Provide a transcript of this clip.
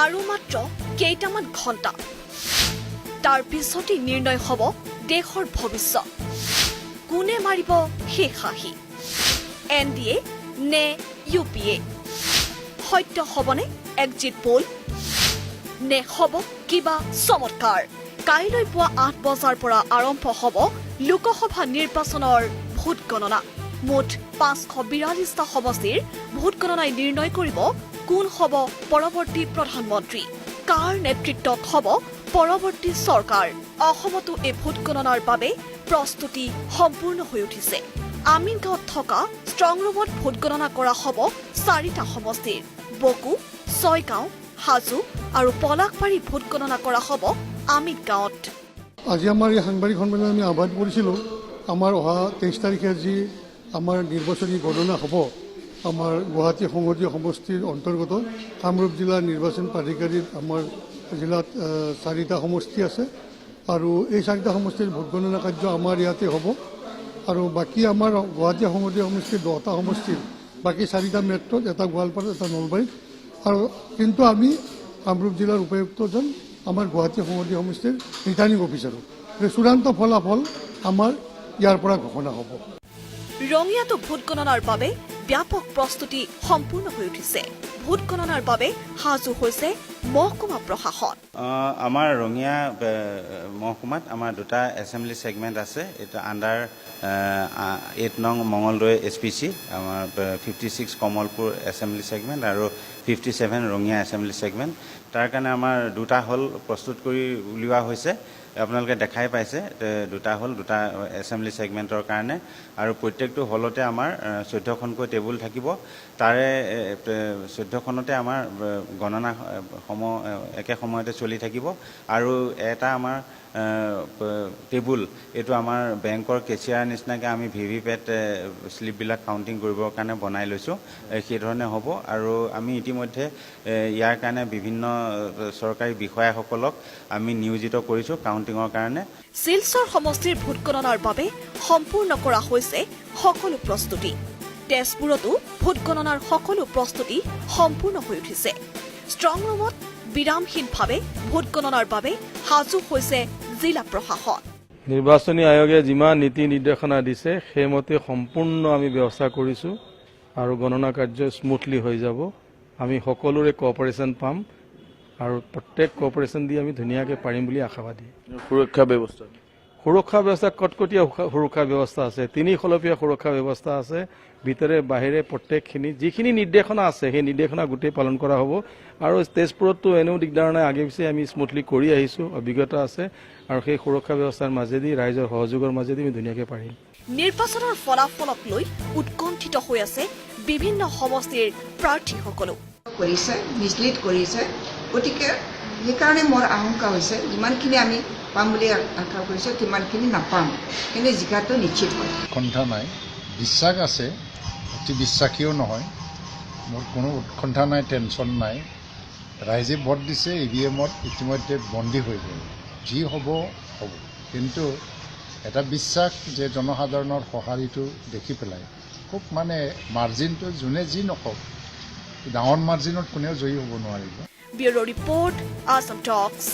আৰু মাত্ৰ কেইটামান ঘণ্টা, তাৰ পিছতেই নিৰ্ণয় হ'ব দেশৰ ভৱিষ্যত। কোনে মাৰিব শেষ হাঁহি, এন ডি এ নে ইউ পি এ? সত্য হ'বনে এক্সিট পল, নে হ'ব কিবা চমৎকাৰ? কাইলৈ পুৱা 8 বজাৰ পৰা আৰম্ভ হ'ব লোকসভা নিৰ্বাচনৰ ভোট গণনা। মুঠ 542টা সমষ্টিৰ ভোট গণনাই নিৰ্ণয় কৰিব কোন হ'ব পৰৱৰ্তী প্ৰধানমন্ত্ৰী, কাৰ নেতৃত্বত হ'ব পৰৱৰ্তী চৰকাৰ। অসমতো এই ভোট গণনাৰ বাবে প্ৰস্তুতি সম্পূৰ্ণ হৈ উঠিছে। আমিনগাঁৱত থকা ষ্ট্ৰং ৰুমত ভোট গণনা কৰা হ'ব চাৰিটা সমষ্টিৰ। বকো, ছয়গাঁও, হাজো আৰু পলাশবাৰী ভোট গণনা কৰা হ'ব আমিনগাঁৱত। আজি আমাৰ এই সাংবাদিক সন্মিলন আমি আহ্বান কৰিছিলোঁ, আমাৰ অহা 23 তাৰিখে যি আমাৰ নিৰ্বাচনী গণনা হ'ব, আমাৰ গুৱাহাটী সংসদীয় সমষ্টিৰ অন্তৰ্গত কামৰূপ জিলাৰ নিৰ্বাচন প্ৰাধিকাৰীত আমাৰ জিলাত চাৰিটা সমষ্টি আছে আৰু এই চাৰিটা সমষ্টিৰ ভোট গণনা কাৰ্য আমাৰ ইয়াতে হ'ব। আৰু বাকী আমাৰ গুৱাহাটী সংসদীয় সমষ্টিৰ 10টা সমষ্টিৰ বাকী চাৰিটা মেট্ৰত, এটা গোৱালপাৰাত, এটা নলবাৰীত। আৰু কিন্তু আমি কামৰূপ জিলাৰ উপায়ুক্তজন আমাৰ গুৱাহাটী সংসদীয় সমষ্টিৰ ৰিটাৰ্ণিং অফিচাৰো। গতিকে চূড়ান্ত ফলাফল আমাৰ ইয়াৰ পৰা ঘোষণা হ'ব। ৰঙিয়াতো ভোট গণনাৰ বাবে ব্যাপক প্ৰস্তুতি সম্পূৰ্ণ হৈ উঠিছে। ভোট গণনাৰ বাবে সাজু হৈছে মহকুমা প্ৰশাসন। আমাৰ ৰঙিয়া মহকুমাত আমাৰ দুটা এছেম্বলি ছেগমেণ্ট আছে। এইটো আণ্ডাৰ 8 নং মঙলদৈ এইচপিচি, আমাৰ 56 কমলপুৰ এছেম্বলি ছেগমেণ্ট আৰু 57 ৰঙিয়া এছেম্বলি ছেগমেণ্ট। তাৰ কাৰণে আমাৰ দুটা হল প্ৰস্তুত কৰি উলিওৱা হৈছে। আপোনালোকে দেখাই পাইছে, দুটা হল দুটা এছেম্বলি ছেগমেণ্টৰ কাৰণে। আৰু প্ৰত্যেকটো হলতে আমাৰ 14খনকৈ টেবুল থাকিব। তাৰে 14খনতে আমাৰ গণনা একে সময়তে চলি থাকিব। আৰু এটা আমাৰ টেবুল, এইটো আমাৰ বেংকৰ কেচিয়াৰ নিচিনাকৈ আমি ভিভি পেট শ্লিপবিলাক কাউণ্টিং কৰিবৰ কাৰণে বনাই লৈছোঁ। সেইধৰণে হ'ব। আৰু আমি ইতিমধ্যে ইয়াৰ কাৰণে বিভিন্ন চৰকাৰী বিষয়াসকলক আমি নিয়োজিত কৰিছোঁ কাউণ্টিঙৰ কাৰণে। শিলচৰ সমষ্টিৰ ভোটগণনাৰ বাবে সম্পূৰ্ণ কৰা হৈছে সকলো প্ৰস্তুতি। তেজপুৰতো ভোটগণনাৰ সকলো প্ৰস্তুতি সম্পূৰ্ণ হৈ উঠিছে। ষ্ট্ৰং ৰুমত বিৰামহীনভাৱে ভোটগণনাৰ বাবে সাজু হৈছে জিলা প্ৰশাসন। নিৰ্বাচনী আয়োগে যিমান নীতি নিৰ্দেশনা দিছে, সেইমতে সম্পূৰ্ণ আমি ব্যৱস্থা কৰিছোঁ আৰু গণনা কাৰ্য স্মুথলি হৈ যাব। আমি সকলোৰে কোঅপাৰেশ্যন পাম আৰু প্ৰত্যেক কোঅপাৰেশ্যন দি আমি ধুনীয়াকৈ পাৰিম বুলি আশাবাদী। সুৰক্ষা ব্যৱস্থা? সুৰক্ষা ব্যৱস্থা, কটকটীয়া সুৰক্ষা ব্যৱস্থা আছে। তিনি খলপীয়া সুৰক্ষা ব্যৱস্থা আছে। ভিতৰে বাহিৰে প্ৰত্যেকখিনি যিখিনি নিৰ্দেশনা আছে, সেই নিৰ্দেশনা গোটেই পালন কৰা হ'ব। আৰু তেজপুৰততো এনেও দিগদাৰ নাই, আগে পিছে আমি স্মুথলি কৰি আহিছোঁ, অভিজ্ঞতা আছে। আৰু সেই সুৰক্ষা ব্যৱস্থাৰ মাজেদি, ৰাইজৰ সহযোগৰ মাজেদি আমি ধুনীয়াকৈ পাৰিম। নিৰ্বাচনৰ ফলাফলক লৈ উৎকণ্ঠিত হৈ আছে বিভিন্ন সমষ্টিৰ প্ৰাৰ্থীসকলো। কৰিছে, মিছলিড কৰিছে। গতিকে সেইকাৰণে মোৰ আশংকা হৈছে, যিমানখিনি আমি পাম বুলি আশা কৰিছোঁ সিমানখিনি নাপাম, কিন্তু জিকাটো নিশ্চিত হয়। উৎকণ্ঠা নাই, বিশ্বাস আছে, অতি বিশ্বাসীও নহয়। মোৰ কোনো উৎকণ্ঠা নাই, টেনশ্যন নাই। ৰাইজে ভোট দিছে, ইভিএমত ইতিমধ্যে বন্দী হৈ গ'ল। যি হ'ব হ'ব, কিন্তু এটা বিশ্বাস যে জনসাধাৰণৰ সঁহাৰিটো দেখি পেলাই খুব মানে মাৰ্জিনটো যোনে যি নকওক, ডাঙৰ মাৰ্জিনত কোনেও জয়ী হ'ব নোৱাৰিব। Bureau report, Assam talks.